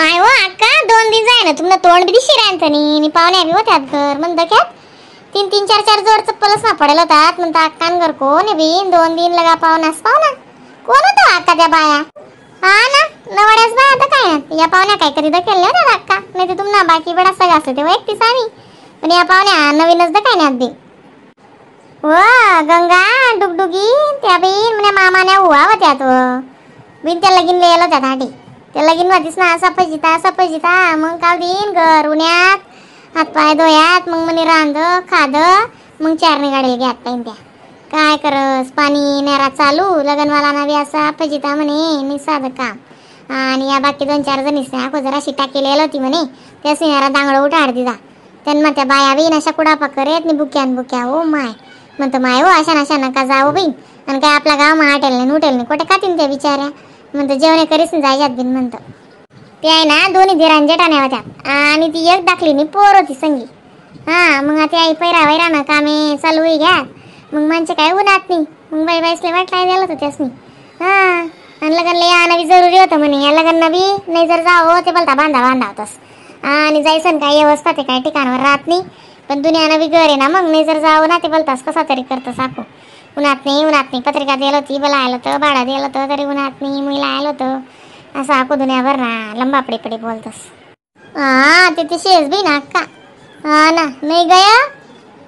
My हो अक्का 2 दिन जाय ना तुमनं तोंड बी दिशी राहतं नी पाहुण्या बी होत्यात घर म्हणतं क्यात 3-3 4-4 जोड चप्पलच ना पडेल होतात म्हणतं अक्कान घर कोण आहे बी 2 दिन लगा पाहुणास पाहुणा कोण होता अक्का त्या बाया. हा ना नवड्याच बाया आता काय ना या पाहुण्या काय कधी दखेल होत्या अक्का नाही तर तुम्हाला बाकी बडा सगळं असतं तेव्हा एकटीच आम्ही पण या पाहुण्या नवीनच दखाय ना अगदी. व गंगा डुगडुगी त्या बीन म्हणे मामाने हुआ होत्या तो बिन त्या लगीन लिहिलं होत्या हाटी त्या लगीन होतीस ना असा फजिता असा फजिता मग काल दिन घर उन्यात हातपाय धोयात मग म्हणे रांध खाद मग चारणी गाडी घ्यात पाहिजे त्या काय करस पाणी नेरा चालू लगनवाला बी असा फजिता म्हणे नि साधं काम. आणि या बाकी 2-4 जणीस अगोदर अशी टाकी लिहिलं होती म्हणे त्या सिनारा दांगडं उठाड दिदा त्यांना त्या बाया बी अशा कुडापा करेत नि बुक्यान बुक्या हो my म्हणतो माय हो अशा नशा नका जाऊ बाई आणि काय आपला गाव मा हॉटेल नाही उटेल नाही कुठे खातीन त्या बिचाऱ्या म्हणतो जेवणे करीस जायच्यात बिन म्हणतो. ते आहे ना दोन्ही धीरान जेठाण्या होत्या आणि ती एक दाखली नी पोर होती संगी. हां मग आता आई पैरा वैरा ना कामे चालू होई घ्या मग माणसे काय उन्हात नाही मग बाई बाईसले वाटला गेलं होतं त्यासनी. हां आणि लग्नला यानं बी जरुरी होतं म्हणे या लग्न बी नाही जर जावं ते बोलता बांधा बांधा होतस आणि जायचं काय व्यवस्था ते काय ठिकाणावर राहत नाही पण दुनियानं बी घर आहे ना मग नाही जर जावं ना ते बोलतास कसा तरी करतस आखो उन्हात नाही पत्रिका दिलं होती बला आलं होतं भाडं दिलं होतं तरी उन्हात नाही मुलीला आलं होतं असं आखो दुनियाभर ना लंबा पडी बोलतस. हां ते शेज बी ना अक्का. हा ना नाही गया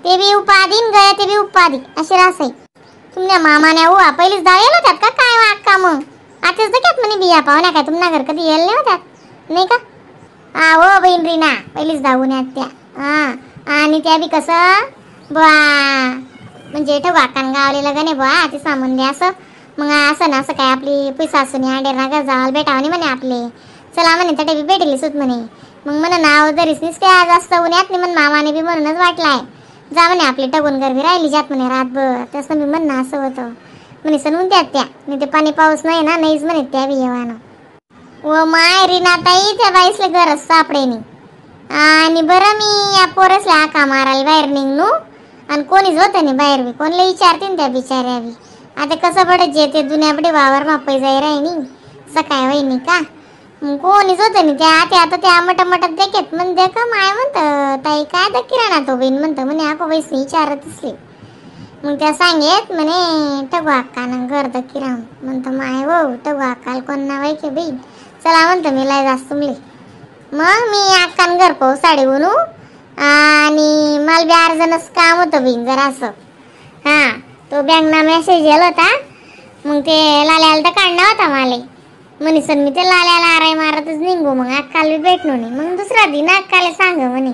ते बी उपाधी न गया ते बी उपाधी अशी रासाई तुमच्या मामाने हो पहिलीच दाव येल होत्यात का काय अक्का मग आताच दक्यात म्हणे बिया पाहुण्या काय तुमच्या घर कधी येल नाही होत्यात नाही का. हा हो बहीण रीना पहिलीच धावून त्या. हां आणि त्या बी कसं बुवा म्हणजे ठेवू अक्कान गावले लग्न आहे बुवा ते सामान द्या असं मग असं ना असं काय आपली पैसा असून अंडेर ना का जावाला भेटावं नाही म्हणे आपले चला म्हणे तटे बी भेटली सुत म्हणे मग म्हणा नाव तरीच निस काय जास्त उन्हात नाही म्हण मामाने बी म्हणूनच वाटलाय जा म्हणे आपली टगून गरबी राहिली जात म्हणे रातभर तसं मी म्हणणं असं होतं म्हणे सणून त्यात त्या नाही ते पाणी पाऊस नाही ना नाहीच म्हणे त्या बी येवानं. व माय रीनाताई त्या बाईसले गरज सापडे नाही आणि बरं मी या पोरसला आका मारायला बाहेर निघणू आणि कोणीच होतं नाही बाहेर बी कोणला विचारते त्या बिचाऱ्या बी आता कसं पडत जे ते जुन्यापडे वावर मापै जाई राहिनी सकाळी वहिनी का मग कोणीच होतं नाही त्या आता आता त्या मट मटत देखेत म्हण दे का माय म्हणतं ताई काय दक्की राहणार तो बहीण म्हणतं म्हणे आको बाईस विचारत असली मग त्या सांगेत म्हणे टगू अक्का ना घर दक्की राम म्हणतं माय हो टगू अक्काला कोण नाव आहे की बहीण चला म्हणतं मी लय जास्त तुमले मग मी अक्कान घर पाहू साडी बनू आणि मला बी अर्जनच काम होतं बहीण जरा असं. हां तो बँकना मेसेज येला होता मग ते लाल्याला तर काढणार होता मला म्हणे सर मी ते लाल्याला आराय मारतच निघू मग अक्काला बी भेटलो नाही मग दुसरा दिन अक्काला सांग म्हणे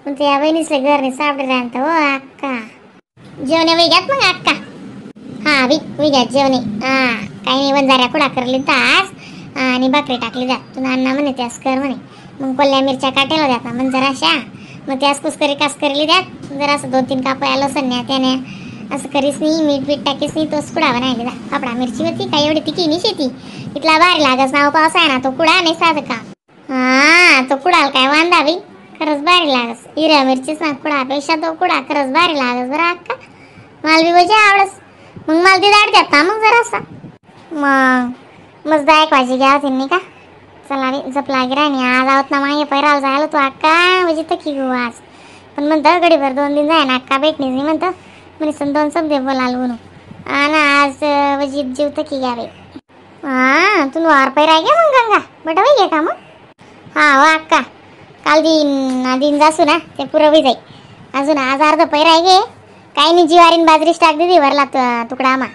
मग त्या बहिणीसले घर नाही सापडे राहतं हो अक्का जेवणे वैग्यात मग अक्का. हां बी वैग्यात जेवणे. हां काही नाही वंजाऱ्या कुडा करली तास आणि भाकरी टाकली जात तुला अण्णा म्हणे त्यास कर म्हणे मग कोल्ह्या मिरच्या काटेला द्यात ना मग जराशा मग त्यास कुसकरी कासकरीली द्यात जरासं 2-3 कापा लसण न्या त्याने असं करीस नाही मीठ बीठ टाकीस नाही तोच कुडा बनायला जा पापडा मिरची होती काय एवढी तिकी नाही शेती इथला भारी लागस नाव पावसा आहे ना तो कुडा नाही साधं का. हां तो कुडाल काय वांदा बाई खरंच भारी लागस हिरव्या मिरचीच ना कुडापेक्षा तो कुडा खरंच भारी लागस बरं अक्का मला बी वजे आवडस मग मला ती दाट द्यात ना मग जरासा मग मस्त एक भाजी घ्या होती नाही का. चला रे जपला गिरा नाही आज आहोत ना मागे पैराला जायला तू अक्का म्हणजे तकी गो आज पण म्हणतं गडीभर 2 दिन जाय ना अक्का भेटणीच नाही म्हणतं म्हणे सण 2 शब्द बोलाल म्हणून आणि आज म्हणजे जीव तकी घ्यावे. हां तू वार पैरा घ्या मग गंगा बटा घे का मग. हां हो अक्का काल दिन दिन जासू ना ते पुरं जाई अजून आज अर्ध पैरा घे काही नाही जीवारीन बाजरीच टाक दिदी वरला तुकडा आमा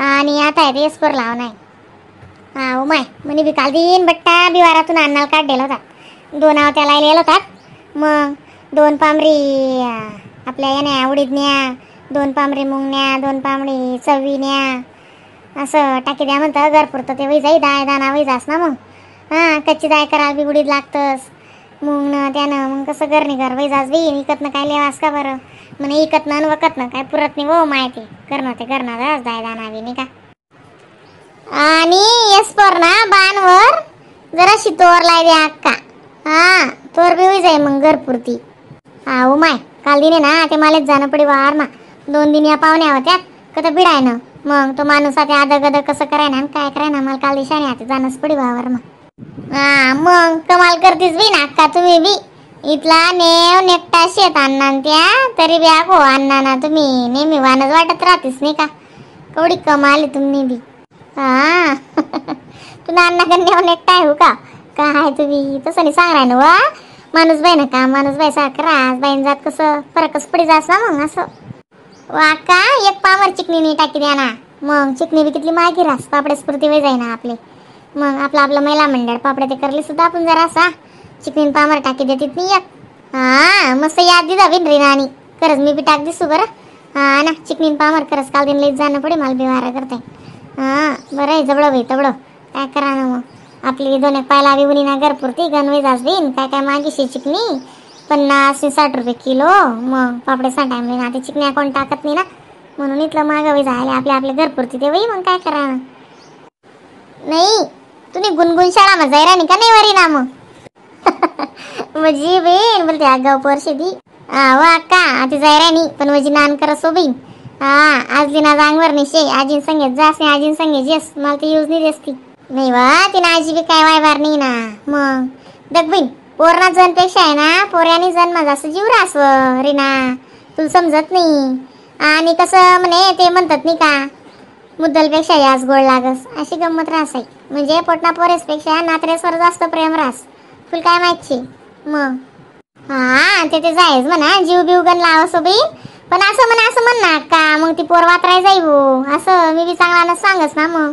आणि आता आहे ते एसपर लाव नाही. हा हो माय म्हणे बी काल दिन बट्टा बिवारातून अन्नाला काढलेला होता 2 आवत्या लायलेला होतात मग 2 पामरी आपल्या यान्या उडीद न्या 2 पामरी मुंग न्या 2 पामरी चवी न्या असं टाकी द्या म्हणतं घर पुरतं ते वही जाई दाय दाना वही जास ना मग. हां कच्ची दाय करायला बी उडीद लागतंस मुंग न त्यानं मग कसं घरनी घर वही जास बी इकतनं काय लेवास का बरं म्हणे इकतनं आणि वकतनं काय पुरत नाही हो माय ते करणं ते करणार दाय दाना बी नाही का. आणि एसपर ना बाणवर जराशी तोर लाय द्या अक्का. हां तोर बी होई जाई मग घरपुरती. हा हो माय काल दिने ना ते मलाच जाणं पडी वार मा 2 दिन या पाहुण्या होत्या कथं बिडाय ना मग तो माणूस आता आदं गदं कसं कराय ना आणि काय कराय ना मला काल दिशाने आता जाणंच पडी वावर मग. हा मग कमाल करतीस बी ना अक्का तुम्ही बी इथला नेव नेकटा शेत अण्णा त्या तरी बी आगो अण्णा ना तुम्ही नेहमी वानच वाटत राहतीस नाही का कवडी कमाल आहे तुम्ही बी. हा तुला अण्णा का नेव नेकटा आहे हो का काय तुम्ही तसं नाही सांगणार ना वा माणूस बाई ना का माणूस बाई सारखं रास बाईन जात कसं फरकच पडी जास ना मग असं. वा का एक पावर चिकनी नाही टाकी द्या ना मग चिकनी बी कितली मागी रास पापडे स्फूर्ती वे जाईना आपले मग आपलं आपलं महिला मंडळ पापडे ते करले सुद्धा आपण जरा असा चिकनीन पामर टाकी देतीत नाही एक. हा मस्त याद दिदा बिन री नानी खरंच मी बी टाक दिसू बरं. हा ना चिकनीन पामर खरंच काल दिन लईच जाणं पडे मला बी वारा करताय. हा बरं आहे जबडं बाई तबडं काय करा ना मग आपली दोन एक पायला बी उनी ना घरपुरती गणवे जास बिन काय काय मागीशी चिकनी 50-60 रुपये किलो मग पापडे साठा ना ते चिकन्या कोण टाकत नाही ना म्हणून इथलं मागावी जायला आपल्या आपल्या घरपुरती ते बाई मग काय करा नाही. तुम्ही गुणगुण शाळा मग जायरा नाही का नाही वरी ना मग म्हणजे बेन बोलते आगाव पोरशे दी वा का आता जायरा नाही पण माझी नान करा सोबीन. हा आजली ना जांगवर नाही शे आजीन संगे जास नाही आजीन संगे जेस मला ते यूज नाही देसती नाही वा तिनं आजी बी काय वायवार नाही ना मग दग बहीण पोरणा जणपेक्षा आहे ना पोऱ्याने जण माझा असं जीव रास रीना तुला समजत नाही. आणि कसं म्हणे ते म्हणतात नाही का मुद्दलपेक्षा यास गोड लागस अशी गंमत रास आहे म्हणजे पोटना पोरेसपेक्षा नात्रेसवर जास्त प्रेम रास तुला काय माहिती मग. हा ते ते जायच म्हणा जीव बिव गण लावसो बाई पण असं म्हणा असं म्हण ना का मग ती पोर वातराय जाई हो असं मी बी चांगला ना सांगस ना मग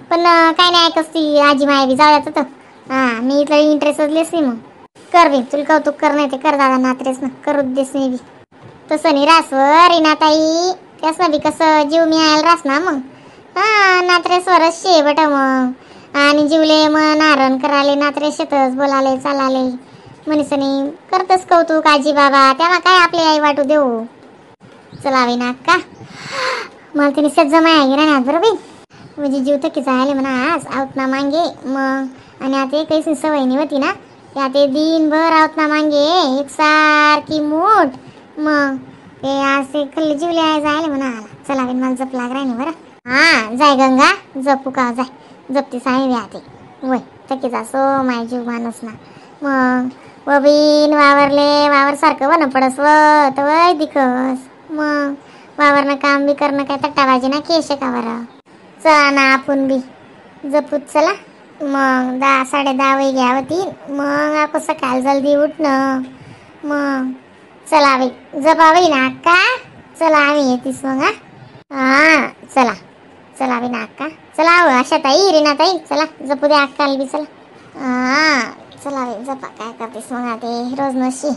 पण काय नाही ऐकस ती आजी माया बी जाऊयात तर. हा मी इथलं इंटरेस्टच लेस नाही मग कर बी तुला कौतुक कर नाही ते कर दादा नात्रेस ना करू देस नाही बी तसं नाही रास रीनाताई त्यास ना बी कसं जीव मिळायला रास ना मग. हा नात्रेसवरच शे बट मग आणि जीवले मग नारण कराले नात्रे शेतच बोलाले चालाले म्हणीसनी करतस कौतुक आजी बाबा तेव्हा काय आपली आई वाटू देऊ. चलावे ना का मला तिने सज्ज जमाय गिरा बरोबर म्हणजे जीव थकी जायले म्हणा आज आहोत ना मांगे मग आणि आता काहीच सवय नाही होती ना ते आता दिनभर आहोत ना मांगे एक सारखी मूठ मग ते आज ते खाल्ले जीवले आहे जायले म्हणा आला चला मला जप लाग राही बरं. हा जाय गंगा जपू का जाय जपती साहेब आते वय थकी जासो माय जीव माणूस ना मग व बिन वावरले वावर सारखं वन पडस व तर वय दिखस मग वावरनं काम बी करणं काय तट्टाबाजी ना केश का बरं. चला ना आपण बी जपूत चला मग 10 10:30 वय घ्या होती मग आपण सकाळ जल्दी उठणं मग चला बाई जपा बाई ना अक्का चला आम्ही येतीस मग. हा चला चला बाई ना अक्का चला हो आशा ताई रीना ताई चला जपू द्या अक्काला बी चला. हा चला बाई जपा काय करतेस मग आता रोज नशी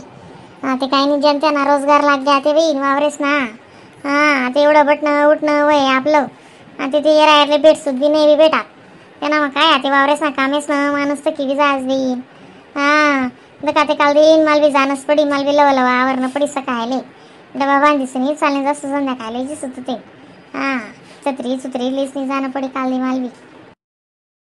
हा ते काही नाही जनत्यांना रोजगार लागले ते बाई वावरेस ना. हा आता एवढं बटणं उठणं वय आपलं आता ते राहिले भेट सुद्धी नाही बी भेटा त्यांना मग काय आता वावरेस ना कामेच ना माणूस तर किती जास देईन. हा का ते काल देईन मला बी जाणंच पडी मला बी लव लव आवरणं पडी सकाळले डबा बांधीस नाही चालणे जास्त संध्याकाळी दिसत ते. हा छत्री चुत्री लेस नाही जाणं पडी काल मला बी.